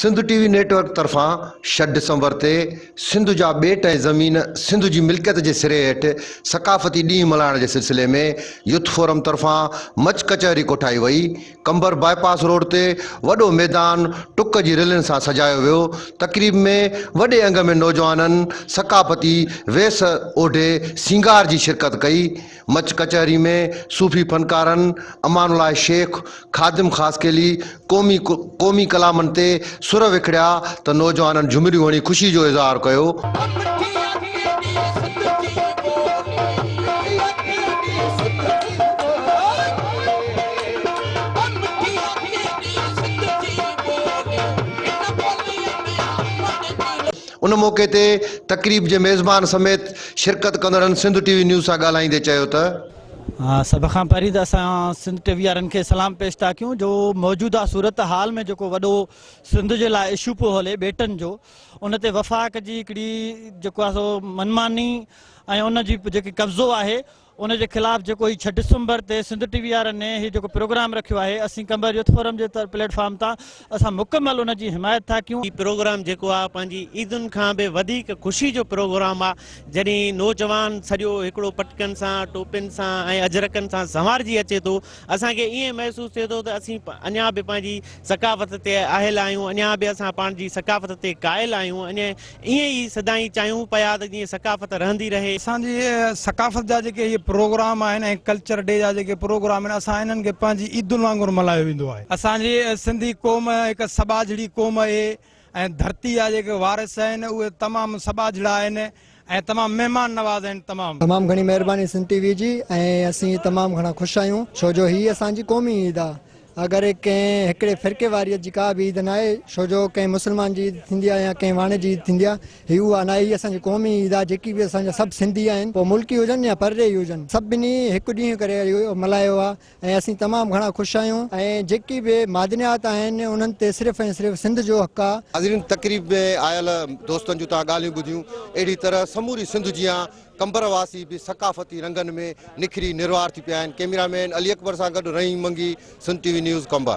سنڌ ٽي V net work طرفان ڇهه ڊسمبر تي سنڌ جا ٻيٽ ۽ زمين سنڌ جي ملڪيت جي سري هيٺ ثقافتي ڏينهن ملهائڻ جي سلسلي ۾ يوٿ فورم طرفان مچ ڪچهري ڪوٺائي وئي. قمبر باء پاس روڊ تي وڏو ميدان ٽڪ جي رلين سان سجايو ويو. تقريب ۾ وڏي انگ ۾ نوجوانن ثقافتي ويس اوڍي سينگار جي شرڪت ڪئي. مچ ڪچهري ۾ صوفي فنڪارن امان الله شيخ، خادم خاصخيلي قومي قومي ڪلامن تي سر وکڙيا ته نوجوانن جهمريون هڻي خوشي جو اظهار ڪيو. ان موقعي تي تقريب جي ميزبان سميت شرڪت ڪندڙن سنڌ ٽي وي نيوز سان ڳالهائيندي چيو ته. سڀ کان پهرين ته اسان سنڌ ٽي وي وارن کي سلام پيش ٿا ڪيون جو موجوده صورتحال ۾ جيڪو وڏو سنڌ جي لاء اشو پيو هلي ٻيٽن جو ان تي وفاق جي هڪڙي جيڪو آهي سو منماني ۽ ان جي جيڪي قبضو آهي ان جي خلاف جيڪو هي ڇهه ڊسمبر تي سنڌ ٽي وي وارن هي جيڪو پروگرام رکيو آهي اسين قمبر يوٿ فورم جي پليٽ فارم تان اسان مڪمل ان جي حمايت ٿا ڪيون. هي پروگرام جيڪو آ پنهنجي عيدن کان به وڌيڪ خوشي جو پروگرام آ جڏهن نوجوان سڄو هڪڙو پٽڪن سان ٽوپين سان ۽ اجرڪن سان سنوارجي اچي ٿو اسان کي ائين محسوس ٿئي ٿو ته اسين اڃا به پنهنجي ثقافت تي آهل آهيون اڃا به اسان پنهنجي ثقافت تي قائل آهيون ۽ ائين ئي سدائين چاهيون پيا ته جيئن ثقافت رهندي رهي. اسان جي ثقافت جا جيڪي اهي پروگرام آهن ۽ ڪلچر ڊي جا جيڪي پروگرام آهن اسان انهن کي پنهنجي عيدن وانگر ملهايو ويندو آهي. اسان جي سنڌي قوم هڪ سٻاجهڙي قوم اهي ۽ ڌرتي جا جيڪي وارث آهن اهي تمام سٻاجهڙا آهن ۽ تمام مهمان نواز آهن تمام. تمام گهڻي مهرباني سنڌ ٽي وي جي ۽ اسين تمام گهڻا خوش آهيون ڇو جو هي اسان جي قومي عيد آ اگر ڪنهن هڪڙي فرقي واريت جي ڪا به عيد ناهي ڇو جو ڪنهن مسلمان جي عيد ٿيندي آهي يا ڪنهن واڻي جي عيد ٿيندي آهي هي اها ناهي هي اسان جي قومي عيد آهي جيڪي به اسان جا سڀ سنڌي آهن پوء ملڪي هجن يا پرڏيهي هجن سڀني هڪ ڏينهن ڪري اهو ملهايو آهي ۽ اسين تمام گهڻا خوش آهيون ۽ جيڪي به معدنيات آهن انهن تي صرف ۽ صرف سنڌ جو حق آهي. ناظرين تقريب ۾ آيل دوستن جون توهان ڳالهيون ٻڌيون اهڙي طرح سموري سنڌ جيان قمبر واسي به ثقافتي رنگن ۾ نکري نروار ٿي پيا آهن. ڪئميرا مين علي اڪبر سان گڏ Rahim Mangi, Sindh T V news, Qambar.